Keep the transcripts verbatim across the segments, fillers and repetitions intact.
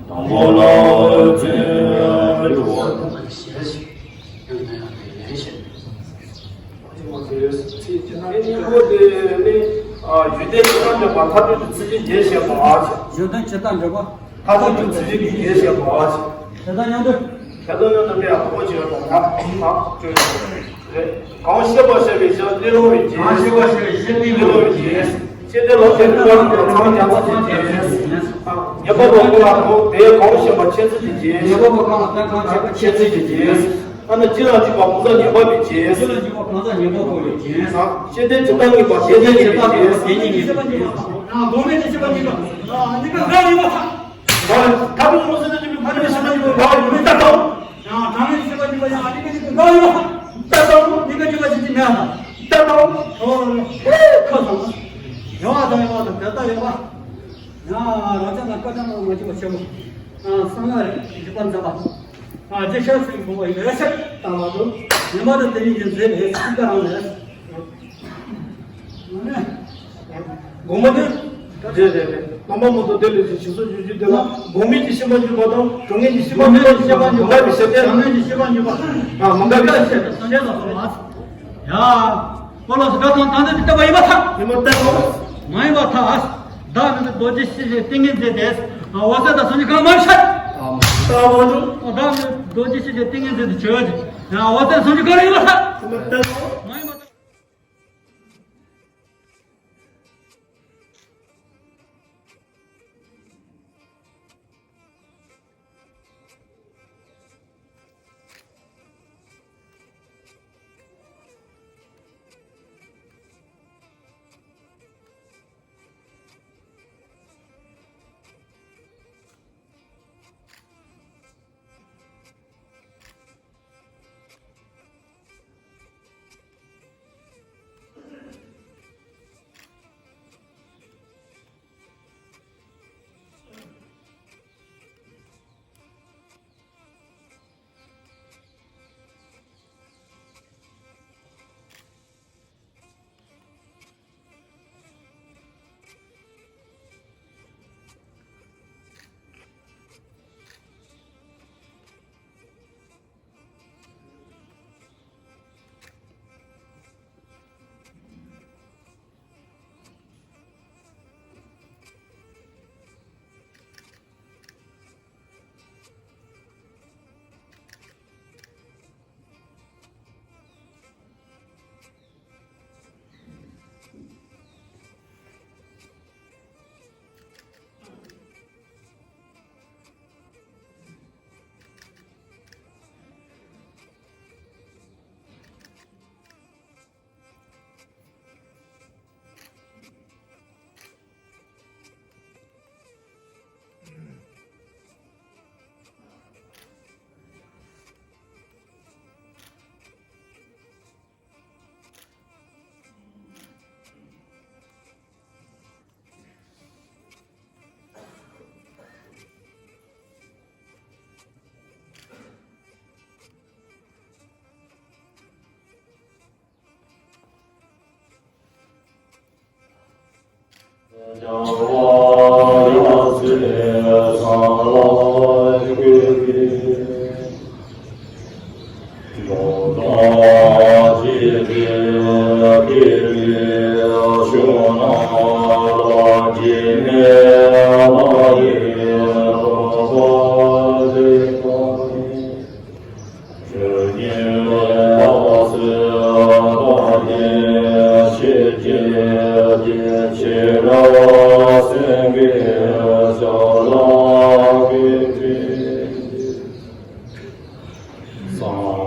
དང་པོ་ལ་ཚེ་རིང་བ་དང་། ཨེ་ནི་ཨོ་དེ་ནི་ཨ་རྒྱུད་སྡེ་བྱེ་བྲག་འཇོག་པ་མཐར་ཐུག་གི་ཚིག་གི་རྒྱན་བཤད་པ་ཨ་ཅེ། རྒྱུད་སྡེ་བྱེ་བྲག་འཇོག་པ་མཐར་ཐུག་གི་ཚིག་གི་རྒྱན་བཤད་པ་ཨ་ཅེ། དེ་དང་མཉམ་དུ། དེ་དང་མཉམ་དུ་དེ་ཡང་ཨོ་ཅེ་ཡོད་དང་ད་ཨ་ཅེ་རེད། གང་ཤེས་པར་བྱ་བའི་གཞི་གླེ་ལོང་བའི་རྒྱན། གང་ཤེས་པར་བྱ་བའི་གཞི་གླེ་ལོང་བའི་རྒྱན། ཤེས་ལྡན་ལོག་ཤེས་པའི་ཚང་མ་ཀྱང་ཚང་གི་རྒྱན། ཉན་པ་ལོག་པ་ལ་དོགས་པས་གང་ཤེས་པ་ཁྱད་ཚིག་གི་རྒྱན། ཉན་པ་ལོག་པ་ལ་དོགས་པས་གང་ཤེས་པ་ཁྱད་ཚིག་གི་རྒྱན། ཨ་ན་སྤྱི་ལ་འཇུག་པ་གང་ཟག་ངེས་པ་བའི་རྒྱན། སྤྱི་ལ་འཇུག་པ་གང་ཟག་ངེས་པ་བའི་རྒྱན། ཤེས་ལྡན་ཇི་ལྟར་ངེས་པ་དེ་ཉིད་ངེས་པའི་རྒྱན། དེ་ཉིད་ངེས་པའི་རྒྱན། ཨ་གོང་མའི་དེ་ཤེས་པ་ཉིད་པ། ཨ་ནི་ཀ་འགའ་ཡིན་པ། ད་ད་དུང་མོ་སེ་ནི་ཕ་མའི་ཤེས་པ་ཉིད་པ་འགའ་ཡིན་པ་ལྟ་དང་། ཡང་གྲངས་ངེས་ཤེས་པ་ཉིད་པ་ཡང་ཨ་ནི་ཀ་ཉིད་པ་འགའ་ཡིན་པ། ལྟ་དང་ནི་ཀ་ཉིད་པ་ཅི་ཅི་མེད་ན། ལྟ་དང་ཨོ་ཁ་དང་། ཡོང་བ་དང་ཡོང་བ་དང་དེ་ལྟ་ཡོང་བ། ཡང་རང་ཅག་ན་ཀ་ཅག་ན་མ་ཅི་པ་ཆེ་བོ། ཨ་གསང་སྔགས་རིག་པ་མཛད་པ། ཨ་རྗེ་ཤར་ཕྱིན་གོ་བ་ཡོད་ཤག་ལྟ་བ་དང་། ཉི་མ་དང་དེ་ཉིད་ཀྱི་མཛད་པའི་ཚིག་ཀ་རང་རེད། དགོངས་པ་དེ། རེད་རེད་རེད། རྣམ་པ་མ་གཏོགས་དེ་ལས་ཀྱི་ཞིག་གསོ་བཅུ་བཅུ་དེ་ལ་དགོངས་མེད་ཀྱི་ཤེས་པ་འཇུག་པ་དང་དྲང་ངེས་ཀྱི་ཤེས་པ་འཇུག་པ་དང་མ་འགལ་བའི་ཤེས་པ། དྲང་ངེས་ཀྱི་ཤེས་པ་འཇུག་པ། ཨ་མ་འགལ་བའི་ཤེས་པ། སངས་རྒྱས་ལ་སོགས་པ། ཡ། པོ་ལོ་སི་ད་དང་ད་འདི་བལྟས་པ་ཡིན་པར་ཐལ། ཡིན་པར་ཐལ་ལོ། མ་ཡིན་པར་ཐལ། བདག་ནི་རྡོ་རྗེ་ཤེས་བྱའི་ཏིང་ངེ་འཛིན་ཏེ། འོད་གསལ་དང་ཟུང་འཇུག་གང་མ་ཤར། ཨ་མ་ལྟ་བ་འགྲོ། བདག་ནི་རྡོ་རྗེ་ཤེས་བྱའི་ཏིང་ངེ་འཛིན་དུ་གྱུར་ཅིག། ཡང་འོད་གསལ་ཟུང་འཇུག་གང་ཡིན་པར་ཐལ། ཡིན་པར་ཐལ་ལོ། མ་ཡིན་པར་ཐལ།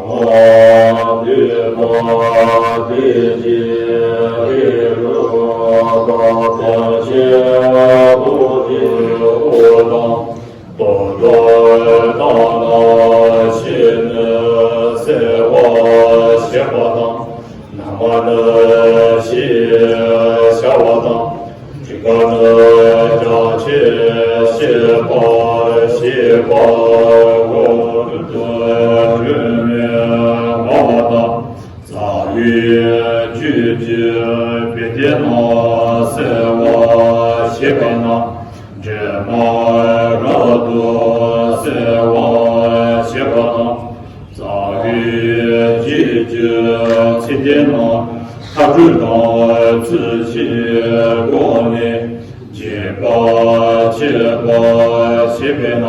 ད་ལྟ་ནི་ཞེས་ནི་གསལ་བར་བྱེད་པ་དང་། ན་མ་ནི་ཞེས་བྱ་བ་དང་། ཏྲི་ཀ་ནི་རྒྱ་ཆེར་ཤེས་པར་བྱེད་པའོ། ཏུ་ཏུ་སྒྲོན་མེ་སྨྲ་བ་དང་། རྩ་བའི་རྒྱུད་ཀྱི་བེ་དེ་ན་གསལ་བར་བྱེད་པ་དང་། འདྲེས་མ་རབ་ཏུ་གསལ་བར་བྱེད་པ་དང་། རྩ་བའི་རྒྱུད་ཀྱི་ཚིག་དེ་རྣམས་མཐའ་དྲུག་དང་ཚུལ་བཞིའི་སྒོ་ནས་རྒྱས་པར་བྱེད་པར་བྱེད་པས་ན།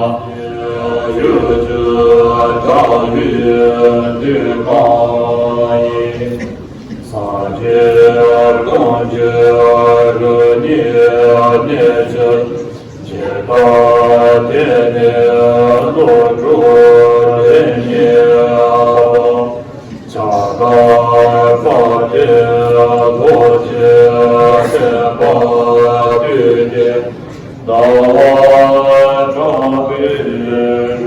ཡུལ་གྱི་དགྲ་བོའི་མདུད་ཁང་ཡིན། སངས་རྒྱས་ཀུན་གྱི་རིགས་ཉིད་གནས་ཀྱི། ཇི་ལྟར་དེ་ནི་བློ་གྲོས་ལས་ཉེ་བ། ཆགས་སྡང་སྐབས་དེར་རྡོ་རྗེ་སེམས་དཔའ་བཏུད་དེ། ཟླ་བ་གྲགས་པའི་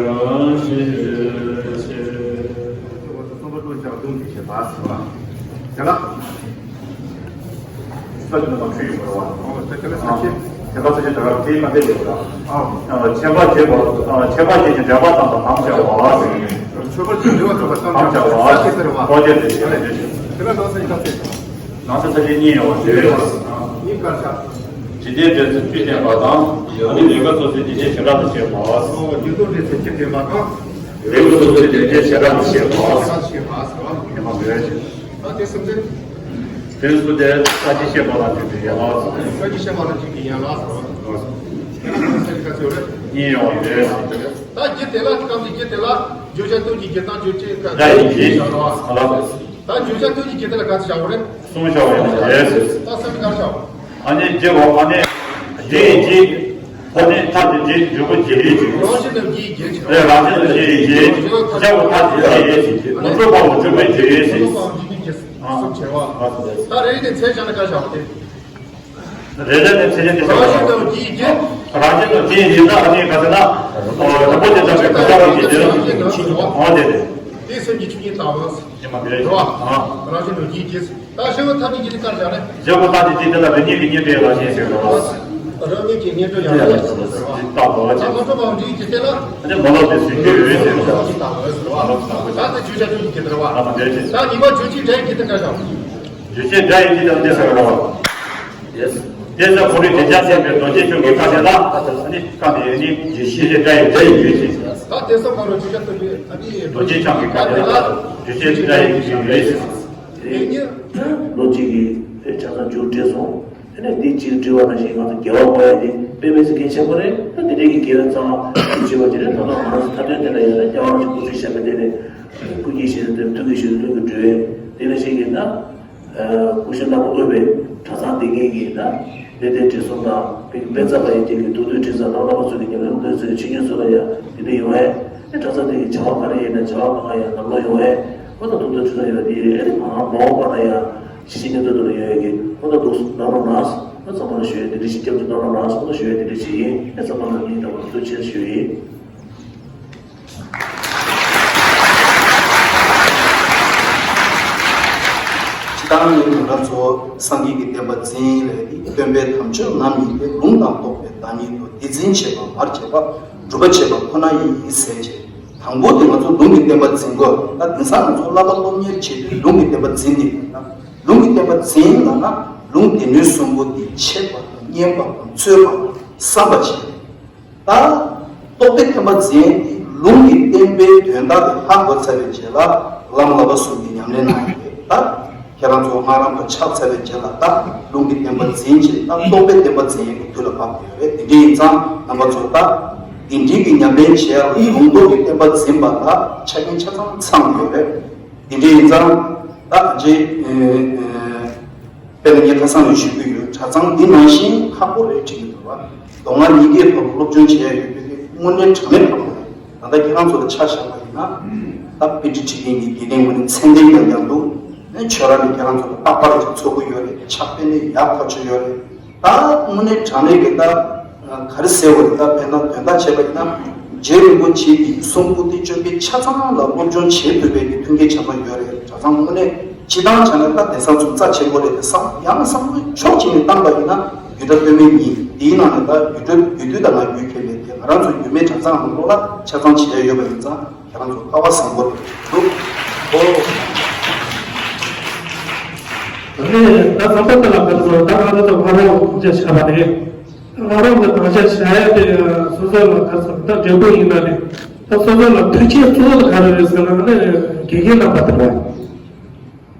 རང་བཞིན་ཆེ། གསུམ་པ་ཀླུ་ལྕགས་གདོང་གི་བྱེད་པ་ཟེར་བ། དེ་ལ། ས་ཆུ་ནང་ཁྲུས་ཡོད་པ་རེད་བ། ཨོ་ད་དེ་ལ་ས་ཆེ། དེ་ལ་ས་ཆེ་དྲ་རབ་དེའི་མ་དེ་ཡོད་པ། ཨོ། ཨ་ཆད་པ་བྱེད་པ། ཨ་ཆད་པ་བྱེད་ཅིང་འདྲེན་པ་དམ་བཅའ་བ་ཟེར་གྱི་ཡོད། ཆད་པ་བྱེད་འདྲེན་པ་དམ་བཅའ་བ། དམ་བཅའ་བ། ས་ཆེ་ཟེར་བ། ཨོ་དེ་དེ་དེ་ལ་དེ་བྱེད། དེ་ལ་ནང་ས་ཆེ་ཁ་ཚེ། ནང་ས་ཆེ་གཉིས་ཡོད་པ་དེ་རེད་བ། གཉིས་ཀར་ཆགས། འཇིག་རྟེན་འདྲེན་ཚུལ་ཆོས་བསྟན་པ་དང་། ཨ་ནི་ལེགས་པར་སོ་སོའི་སྡིག་བྱས་བྱེ་བྲག་ཏུ་བཤད་པ། ཨོ་འཇིག་རྟེན་འདྲེན་ཚུལ་ཆོས་བསྟན་པ་དང་། ལེགས་པར་སོ་སོའི་སྡིག་བྱས་བྱེ་བྲག་ཏུ་བཤད་པ། བྱེ་བྲག་ཏུ་བཤད་པ་ཟེར་བ། ཉི་མ་འདོད་ཅིང་། ད་དེ་གསུམ་དེ། དེ་གསུམ་དེ་ས་བཅད་བཤད་པ་ལ་འཇུག་པའི་ཡན་ལག་ཟེར། ས་བཅད་བཤད་པ་ལ་འཇུག་པའི་ཡན་ལག་ཟེར་བ། ཨོ། དེ་ལ་ས་བཅད་ཁ་ཚོད་རེད། གཉིས་ཡོད་རེད། ད་རྒྱུ་དེ་ལ་སྐབས་འདི་རྒྱུ་དེ་ལ་བརྗོད་བྱ་སྟོན་གྱི་རྒྱུ་དང་བརྗོད་བྱེད་ཀ་སྒྲ་ཡི་རྒྱུ་བྱ་བ། ཨ་ལ། ད་བརྗོད་བྱ་སྟོན་གྱི་རྒྱུ་དེ་ལ་ག་ཚོད་བྱ་བ་རེད། གསུམ་བྱ་བ་ཡིན་པ་རེད་ཟེར། ད་གསུམ་ག་རེ་བྱ་བ། ཨ་ནི་རྒྱུ་བ་ཨ་ནི་རྒྱུ་ཡི་རྒྱུ། ཕོ་ནི་མཐའ་དེ་རྒྱུ་འཇུག་པོ་རྒྱུ་ཡི་རྒྱུ། རང་བཞིན་ནམ་རྒྱུ་ཡི་རྒྱུ་བྱ་བ། རེད་རང་བཞིན་ནམ་རྒྱུ་ཡི་རྒྱུ། རྒྱུ་བ་མཐའ་དེ་རྒྱུ་ཡི་རྒྱུ། ངོ་སྤྲོད་པའམ་འཇུག་པའི་རྒྱུ་ཡི་རྒྱུ། ངོ་སྤྲོད་པའམ་འཇུག་པའི་རྒྱུ། གསུམ་བྱ་བ། ད་རེ་རེ་ནས་མཚན་བྱ་ན་ག་རེ་བྱ་བ་དེ། རེ་རེ་ནས་མཚན་ཉིད་དེ་རང་བཞིན་དང་རྒྱུ་ཡི་རྒྱུ། རང་བཞིན་དང་རྒྱུ་ཡི་རྒྱུ་ན་ཨ་ནི་ག་ཟེར་ན། རིན་པོ་ཆེ་ལྟ་བུའི་གང་ཟག་གི་རྒྱུ་འོ་དེ་རེད། དེ་སེམས་ཀྱི་ཆོས་ཉིད་ལྟ་བ། ཉི་མ་དེ་རེད། རེད་བ། རང་བཞིན་དང་རྒྱུ་ཡི་རྒྱུ། ད་བཞི་པོ་ཐ་དད་རྒྱུ་དེ་ག་རེ་བྱ་རེད། བཞི་པོ་ཐ་དད་རྒྱུ་དེ་ལ་རང་ཉིད་ཀྱི་གཉིས་འདྲེས་རང་བཞིན་ཟེར་རོ། རང་ཉིད་ཀྱི་གཉིས་འདྲེས་ཡང་རང་བཞིན་ཟེར་རོ། ལྟ་བ་ཅན། ད་ངོ་སྤྲོད་པའམ་འཇུག་པའི་རྒྱུ་དེ་ལ། ཨ་ནི་མ་ལོག་པའི་གཟུགས་ཀྱི་འོད་ཟེར་རོ། ད་དེ་བརྗོད་བྱ་སྟོན་གྱི་རྒྱུ་དེ་རེད་བ། ད་ཉི་མ་རྗོད་བྱེད་སྒྲ་ཡི་རྒྱུ་དེ་ག་རེ་བྱ། རྗོད་བྱེད་སྒྲ་ཡི་རྒྱུ་དེ་ལ་འདི་ཟེར་རོ། དེ་ལྟར་ཁོ་རའི་དེ་ཅང་སེམས་པའི་རྡོ་རྗེ་ཆོས་ཀྱི་བཀའ་དེ་ལ་ཨ་ནི་བཀའ་དེ་ནི་རྗོད་བྱེད་སྒྲ་ཡི་སྒྲ་ཡི་རྒྱུད་ཅེས། ད་དེ་ཚོ་མ་རུ་ཆོས་ཅན་སྟོན་པའི་ཨ་ནི་རྡོ་རྗེ་འཆང་གི་བཀའ་དེ་ལ་རྗོད་བྱེད་སྒྲ་ཡི་རྒྱུད་ཡོད་ཅེས། དེ་ནི་ལོ་གཅིག་གི་ཆ་ཚང་མཇུག་བསྒྲིལ་སོང་། དེ་ནས་འདི་གཅིག་བསྒྲིལ་བ་ནང་བཞིན་ང་ཚོ་དགེ་བ་སྒོམ་ཡ་དེ་དཔེ་མི་སྲིད་གལ་ཆེན་པོ་རེད། ད་དེ་འདྲའི་གི་དགེ་བའི་རྩ་བ་བྱེད་པ་དེ་ནས་ད་ལྟ་ང་རང་ཚོ་ཐ་དད་དེ་ལ་ཡོད་ན་རྒྱལ་བ་རིན་པོ་ཆེ་ཞབས་པད་བརྟན་ནས་སྐུ་གཉིས་ཞལ་ནས་ཐུགས་ཀྱི་ཞལ་ནས་ལྷུན་གྱིས་གྲུབ་པའི་དེ་ནང་བཞིན་གྱི་ན། སྐུ་ཞབས་ནག་པོ་དབུས་པའི་གྲྭ་ཚང་དེ་གཉིས་ཀྱིས་ན་དེ་ལྟའི་བགྲེས་སོང་དང་དཔེ་དཔེ་མཛངས་པ་ཡི་དེ་གི་ཐུགས་འདོད་ཁྲིད་ས་ནང་བླ་མ་ཚོ་གི་ཉམས་ལེན་འདོད་ཚོད་ཆོས་ཉན་ཚོ་ལ་ཡང་དེ་འདྲ་ཡོང་བས། ཨེ་གྲྭ་ཚང་དེ་གི་བྱ་བ་ག་རེ་ཡིན་ན་བྱ་བ་གང་ཡང་ནམ་ལོ་ཡོང་བས། ཁོ་ཚོ་ཐུགས་འདོད་ཁྲིད་ས་ཡོད་དེ་ཨེ་རེད། ང་མ་འོངས་པ་ན་ཡང་ཕྱི་ཉན་ཚོ་དེ་ལ་ཡོད་ཡ་གི་ཁོ་ཚོ་འདུག་ནང་རོགས་ན་ཁོ་ཚང་མ་ལ་ཞུ་ཡ་དེ་འདྲ་ཞིག་སྐྱབས་ཀྱི་ནང་རོགས་ན་ཁོ་ཚོ་ཞུ་ཡ་དེ་འདྲ་ཞིག་ཡིན། ཨེ་ཚང་མ་ལ་ངས་ད་བར་ཐུགས་རྗེ་ཆེ་ཞུ་ཡིན། ཇི་ལྟར་ནི་དོན་དམ་ཚོ། སངས་རྒྱས་ཀྱི་བསྟན་པ་འཛིན་ལས་ཏེ། སྟོན་པའི་དམ་ཆོས་རྣམ་གཉིས་ཏེ། ལུང་དང་རྟོགས་པའི་བདག་ཉིད་དོ། འདི་འཛིན་བྱེད་པ་མར་བྱེད་པ། སྒྲུབ་པ་བྱེད་པ་ཁོ་ན་ཡིན་ཟེར་བྱས། དང་པོ་དེ་ང་ཚོ་ལུང་གི་བསྟན་པ་འཛིན་དགོས། ད་དེང་སང་ང་ཚོ་བསླབ་པ་སློབ་གཉེར་བྱེད་དུས་ལུང་གི་བསྟན་པ་འཛིན་ནི་ཡིན་ན། ལུང་གི་བསྟན་པ་འཛིན་ལབ་ན་ལུང་སྡེ་སྣོད་གསུམ་པོ་འདི་འཆད་པ་དང་ཉན་པ་དང་ཚོལ་བ་དང་བསམ་པ་བྱེད། ད་རྟོགས་པའི་བསྟན་པ་འཛིན་ཏེ་ལུང་གི་བསྟན་པའི་དོན་དག་དེ་ཧ་གོ་ཚར་བའི་རྗེས་ལ་བླ་མ་བསླབ་པ་གསུམ་གྱི་ཉམས་ལེན་གནང་ཡོད་རེད། ད་ཁྱེད་རང་ཚོ་སྔགས་རམས་པ་ཆགས་ཚར་བའི་རྗེས་ལ་ད་ལུང་གི་བསྟན་པ་འཛིན་བྱས་ད་རྟོགས་པའི་བསྟན་པ་འཛིན་ཡས་ཀྱི་དུས་ལ་བབས་ཡོད་རེད། དེ་འདྲ་ཡིན་ཙང་རྣམ་པ་ཚོ་ད་འདི་འདྲའི་གི་ཉམས་ལེན་བྱེད་ཡག་ལ་ལུང་རྟོགས་ཀྱི་བསྟན་པ་འཛིན་པ་ལ་ཆ་རྐྱེན་ཆ་ཚང་ཚང་ཡོད་རེད། དེ་འདྲ་ཡིན་ཙང་ད་ཅི། དཔེར་ན་ངས་ཁ་སང་ནས་ཞུ་གི་ཡོད། གྲྭ་ཚང་འདི་ནང་བཞིན་ཁག་པོ་རེད་དྲན་གྱི་འདུག་བ། མདོ་སྔགས་གཉིས་ཀའི་ཐོག་སློབ་སྦྱོང་བྱེད་ཡ་ཡོད་པའི་དངོས་གནས་དྲང་གནས་ཁག་པོ་རེད། ད་ལྟ་ཁྱེད་རང་ཚོ་ལ་ཆ་བཞག་པ་ཡིན་ན། ད་དཔེ་ཁྲིད་ཁྲིད་མཁན་གྱི་དགེ་རྒན་ངོས་ནས་མཚན་ལྡན་རྐྱང་རྐྱང་འདུག་ཨེ་ཁྱོད་རང་ནས་ཁྱེད་རང་ཚོ་ལ་རྟག་པར་གྱི་ཚོར་གི་ཡོད་རེད། ཕྱག་དཔེ་ནས་ཡག་ཁ་ཆེ་ཡོད་རེད། ད་དངོས་གནས་དྲང་གནས་ཀྱི་ད་ག་རེ་ཟེར་བ་རེད། ད་དཔེར་ན་དོན་དག་བྱས་པ་ཡིན་ན་རྗེ་རིན་པོ་ཆེ་གི་གསུང་པོ་ཏི་བཅོ་བརྒྱད་ཆ་ཚང་ལ་སློབ་སྦྱོང་བྱེད་ཐུབ་པའི་གི་མཐུན་རྐྱེན་ཆ་ཚང་ཡོད་རེད། གྲྭ་ཚང་དངོས་གནས་སྤྱི་བཏང་བྱས་ན་ད་དེང་སང་ཚོ་རྩ་ཆེན་པོ་རེད་དེ་བསམ། ཡང་བསམ་བློ་ཕྱོགས་གཅིག་ནས་བཏང་པ་ཡིན་ན་རྒྱུད་གྲྭ་སྟོད་སྨད་གཉིས་དེའི་ནང་ནས་ད་རྒྱུད་གྲྭ་རྒྱུད་སྟོད་དང་ང་རྒྱུད་ཁེ་ལས་དེ་ང་རང་ཚོ་རྒྱུད་སྨད་གྲྭ་ཚང་ནང་ལོགས་ལ་ཆ་ཚང་བྱེད་ཡ་ཡོད་པ་ཡིན་ཙང་། ཁྱེད་རང་ཚོ་སྐལ་བ་བཟང་པོ་རེད་འདུག་ཨོ། ད་ནི་ད་ཚང་མ་ད་ལ་ཁ་ཚོ་ད་ང་རང་ཚོ་ང་རང་དབང་ཆ་བཞག་པ་རེད། ང་རང་གི་དབང་ཆ་བཞག་ཡ་དེ་སོ་སོ་ལ་ཁ་ཚོ་ད་འབྲས་བུ་ཡིན་ན་རེད། ད་སོ་སོ་ལ་མཐུན་རྐྱེན་གཙོ་བོ་དེ་ག་རེ་རེད་ཟེར་ན་ཨ་ནི་དགེ་རྒན་རྣམ་པ་དེ་རེད།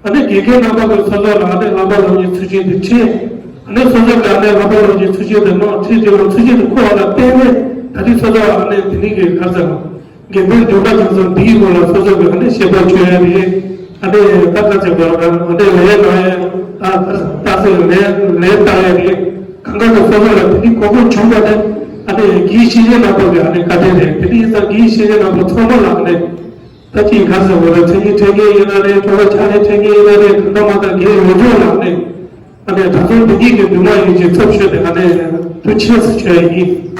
ཨ་ནི་དགེ་རྒན་རྣམ་པ་གི་སོ་སོ་ལ་ཨ་ནི་བསླབ་པ་སློབ་གཉེར་ཚུལ་ཆེན་དེ་ཁྲིད། ཨ་ནི་སོ་སོ་ལ་ཨ་ནི་བསླབ་པ་སློབ་གཉེར་ཚུལ་ཆེན་དེ་མང་ཁྲིད་དེ་ལ་ཚུལ་ཆེན་དེ་ཁོ་ལ་བརྟེན་ནས་ད་ལྟའི་སོ་སོ་ཨ་ནི་དེ་ནི་གི་ག་ཚོད་དགེ་འདུན་འདུན་པ་ཅན་ཚོ་འདིའི་སྐོར་ལ་སོ་སོ་གི་ཨ་ནི་ཤེས་པ་བཅོས་ཡ་རེད། ཨ་ནི་ད་ག་ཚོད་དགོས་ལ་ཨ་ནི་ལས་གནང་ཡ་ད་ད་སོ་ལས་ལས་བཏང་ཡ་རེད། གང་ག་དུ་སོ་སོ་ལ་དེ་ནི་གོ་སྐབས་བྱུང་བ་དེ་ཨ་ནི་དགེ་བའི་བཤེས་གཉེན་རྣམ་པ་གི་ཨ་ནི་བཀའ་དྲིན་རེད། དེ་ནི་ཡིན་ཙང་དགེ་བའི་བཤེས་གཉེན་རྣམ་པ་ཚང་མ་ལ་ཨ་ནི། ད་ཅིག་ག་ཟེར་བ་རེད། མཚན་ཉིད་འཕྲད་མཁན་ཡིན་ན་རེད། ཁྱོ་ག་ཕྱག་ལས་འཕྲད་མཁན་ཡིན་ན་རེད། གང་ལྟར་མ་ལྟར་རྒན་ཡོངས་རྫོགས་ལ་ནས་ཨ་ནེ་ད་དུང་འདི་གཉིས་ཀྱི་འདུན་མ་ཡིན་གྱི་ཚབ་ཞུས་ཏེ་ཨ་ནེ་ཐུགས་རྗེ་ཆེ་ཞུ་ཡ་ཡིན།